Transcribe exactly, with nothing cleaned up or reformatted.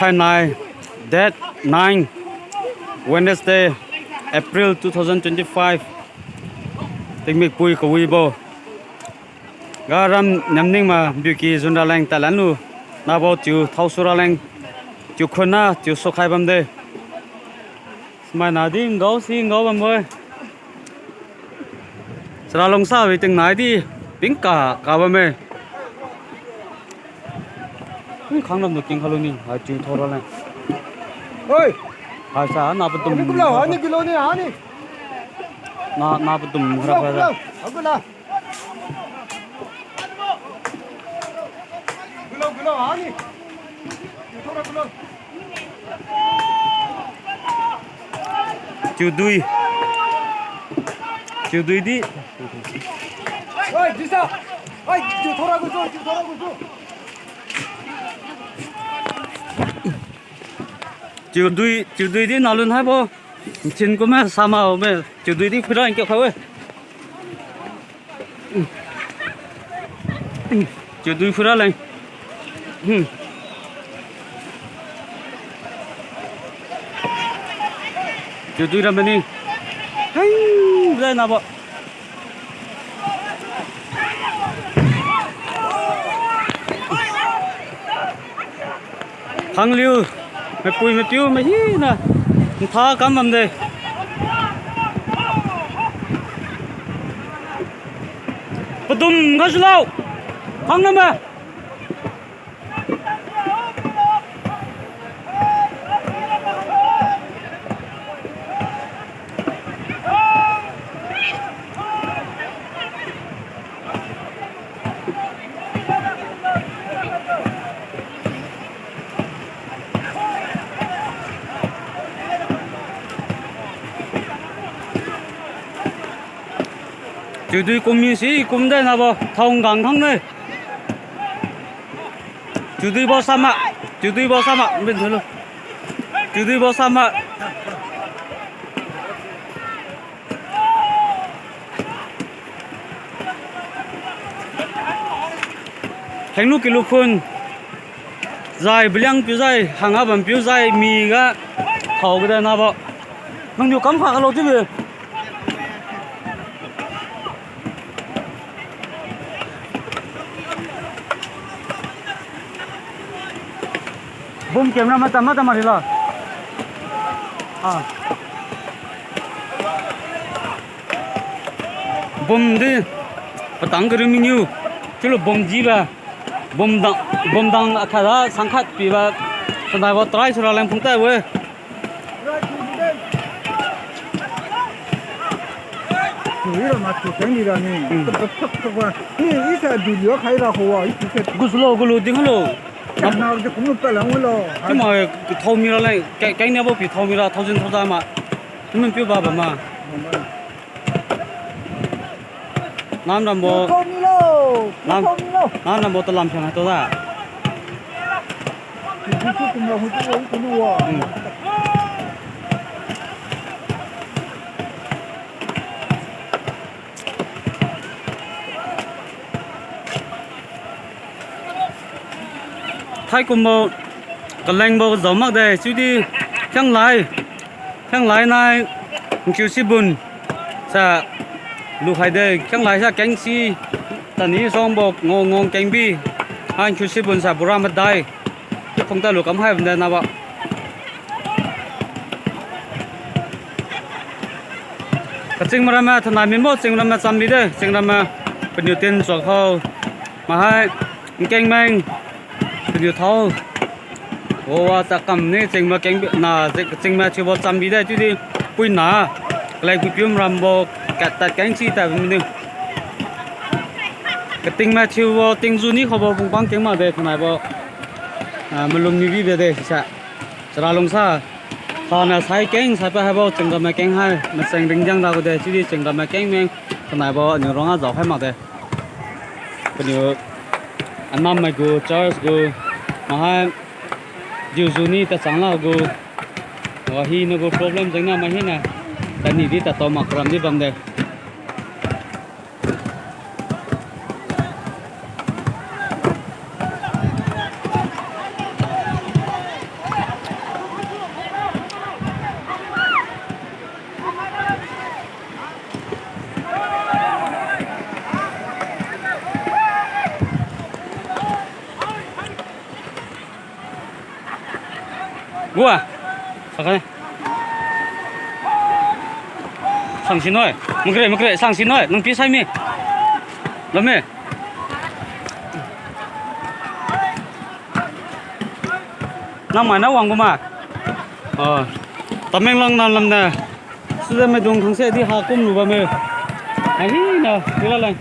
Thainai, date nine, Wednesday, April two thousand twenty-five. Tingmik pui kawibo ga ram Niamning ma Biuki zun raleng tadlanlu, nabo chiu thaosu raleng, chiu khunna chiu sukhai bamde. Smaina di ngao si ngao bambo-e. Chara lungsa wi tingnai di pingka ka bamme. Ui, khanglam du king khalu ni, hai chiu thora le. Oi. Hai sa, na padum. Ani kulo, ani kulo ni, ani. Na, na padum khara khara. Kulo, kulo. Chiudui. Chiudui di. Chiudui, chiudui di nalun haibo. Nchin kumme sama me. Chiudui di phuira nkiu khai-e. Chiudui phuira leng. Chiudui ramani. Hai, zai nabo. Khangliu, maipui maipiu mai hina ntha kam bamde. Padum khasulao. Khanglam ma. Chiudui kummi si kumde nabo thaung gang khang ne. Chiudui bo sama, chiudui bo sama, bin thulo. Chiudui bo sama. Henglu kilu phun. Zai, biliang piu zai, hanga bam piu zai, mi ga thao gade nabo. Nangniu kam kha kalo chiubi. Bum camera mata mata marila. Ah. Bum di patang kariu miniu. Chiulo bum jiba. Bum dang, bum dang akhat ra sangkhat piba. Tandaibo try sura leng phung taibo-e. Ira matu keng ni ra ni. Hmm. Tok tok tok wa. Ni isa du liu khai ra kho wa, i tu ke. Gusulo, gulu ding lo. Nao de kung pa lang lo. Chima, thao mira leng, keng, keng niabo pi thao mira, thousand thousand ma. Chimin piu baba ma. Nam rambo. Nam, nam rambo talam phiang haitu da. Hmm. Thaikumbo, kalengbo kazao makde, chiudi, khenglai, khenglai nai, nkiu sibun, sa, lukhaide, khenglai sa kengsi, tani songbo, ngong ngong kengbi, ha nkiu sibun sa bura madai, chiu phungta lu kamkhai bamde nabo. Kaching maram ma thanai minbo ching ram ma chambi de, ching ram ma paniu tin chua khao. Mahai, nkengmeng, paniu thao. Wawa chakam ni ching ma keng na, ching ma thiubo chambi de, chiudi puina, kalai puipiu marambo, kat tad keng si tad bamdi. Kating ma thiubo, tingzu ni khaobo pungpang keng makde, thanaibo. Ah, malum nibi bide, sisa. Chara lungsa, thana sai keng, sai pa haibo, ching ram ma keng hai, macheng ringjiang ra gude, chiudi ching ram ma keng meng, thanaibo, aniu rong a zao khai makde. Paniu, anam mai gu, church gu, mahai, diuzu ni tachang la gu, wahina gu problem jengna mai hina, tani di tatao mak karam di bamde. Gua. Sakai. Sang sinoi. Makre, makre, sang sinoi. Nang pi sai mi. Lame. Nang mana wang kuma. Oh. Tamenglong nam lamna. Sida maidung khangse di ha kumlu bamme. Ahina, tila lang.